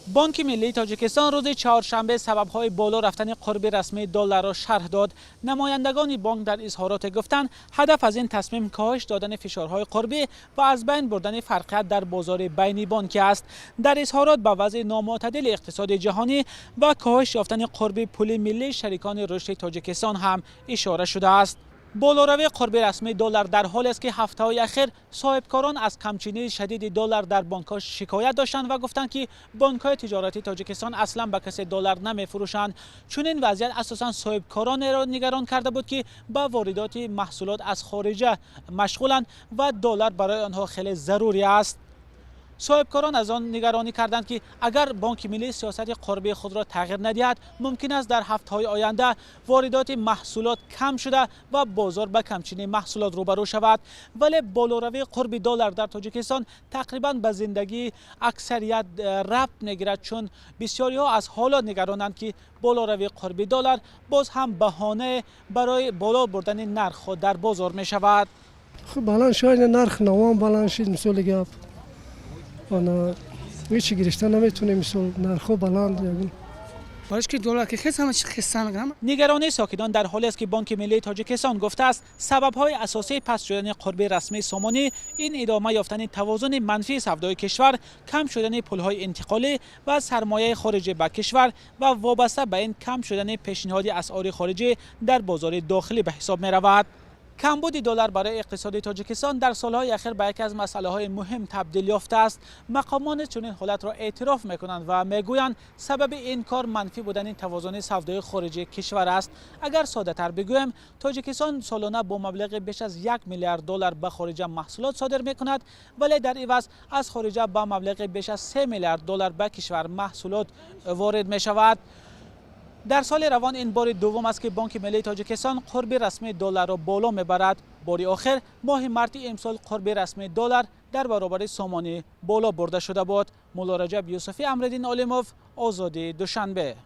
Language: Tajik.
Бонки миллии Тоҷикистон рӯзи чоршанбе сабабҳои боло рафтани қурби расмии долларро шарҳ дод. Намояндагони бонк дар изҳороте гуфтанд, ҳадаф аз ин тасмим коҳиш додани фишорҳои қурбӣ ва аз байн бурдани фарқият дар бозори байнибонкӣ аст. Дар изҳорот ба вазъи номӯътадили иқтисоди ҷаҳонӣ ва коҳиш ёфтани қурби пули миллии шарикони рушди Тоҷикистон ҳам ишора шудааст. Болоравии қурби расмии доллар дар ҳолест, ки ҳафтаҳои ахир соҳибкорон аз камчинии шадиди доллар дар бонкҳо шикоят доштанд ва гуфтанд, ки бонкҳои тиҷоратии Тоҷикистон аслан ба касе доллар намефурӯшанд. Чунин вазъият асосан соҳибкоронеро нигарон карда буд, ки ба воридоти маҳсулот аз хориҷа машғуланд ва доллар барои онҳо хеле зарурӣ аст. Соҳибкорон аз он нигаронӣ карданд, ки агар Бонки миллӣ сиёсати қурбии худро тағйир надиҳад, мумкин аст дар ҳафтаҳои оянда воридоти маҳсулот кам шуда ва бозор ба камчинии маҳсулот рӯбарӯ шавад. Вале болоравии қурби доллар дар Тоҷикистон тақрибан ба зиндагии аксарият рабт мегирад, чун бисёриҳо аз ҳоло нигаронанд, ки болоравии қурби доллар боз ҳам баҳонае барои боло бурдани нархҳо дар бозор мешавад. Хуб, баланд шуд нарх, навом баланд шуд, мисоли гап, ана ҳечи гирифта наметонем, мисол, нархҳо баланд. Барои ки доллар ки хес, ҳама чи хеста мекунам. Нигаронии сокинон дар ҳолест, ки Бонки миллии Тоҷикистон гуфтааст, сабабҳои асосии паст шудани қурби расмии сомонӣ ин идома ёфтани тавозуни манфии савдои кишвар, кам шудани пулҳои интиқолӣ ва сармояи хориҷӣ ба кишвар ва вобаста ба ин кам шудани пешниҳоди асъори хориҷӣ дар бозори дохилӣ ба ҳисоб меравад. Камбуди доллар барои иқтисоди Тоҷикистон дар солҳои ахир ба яке аз масъалаҳои муҳим табдил ёфтааст. Мақомот низ чунин ҳолатро эътироф мекунанд ва мегӯянд, сабаби ин кор манфӣ будани тавозуни савдои хориҷии кишвар аст. Агар соддатар бигӯем, Тоҷикистон солона бо маблағи беш аз 1 миллиард доллар ба хориҷа маҳсулот содир мекунад, вале дар иваз аз хориҷа ба маблағи беш аз 3 миллиард доллар ба кишвар маҳсулот ворид мешавад. Дар соли равон ин бори дуввум аст, ки Бонки миллии Тоҷикистон қурби расмии долларро боло мебарад. Бори охир моҳи марти имсол қурби расмии доллар дар баробари сомонӣ боло бурда шуда буд. Муллораҷаб Юсуфӣ, Амриддин Олимов, Озодӣ, Душанбе.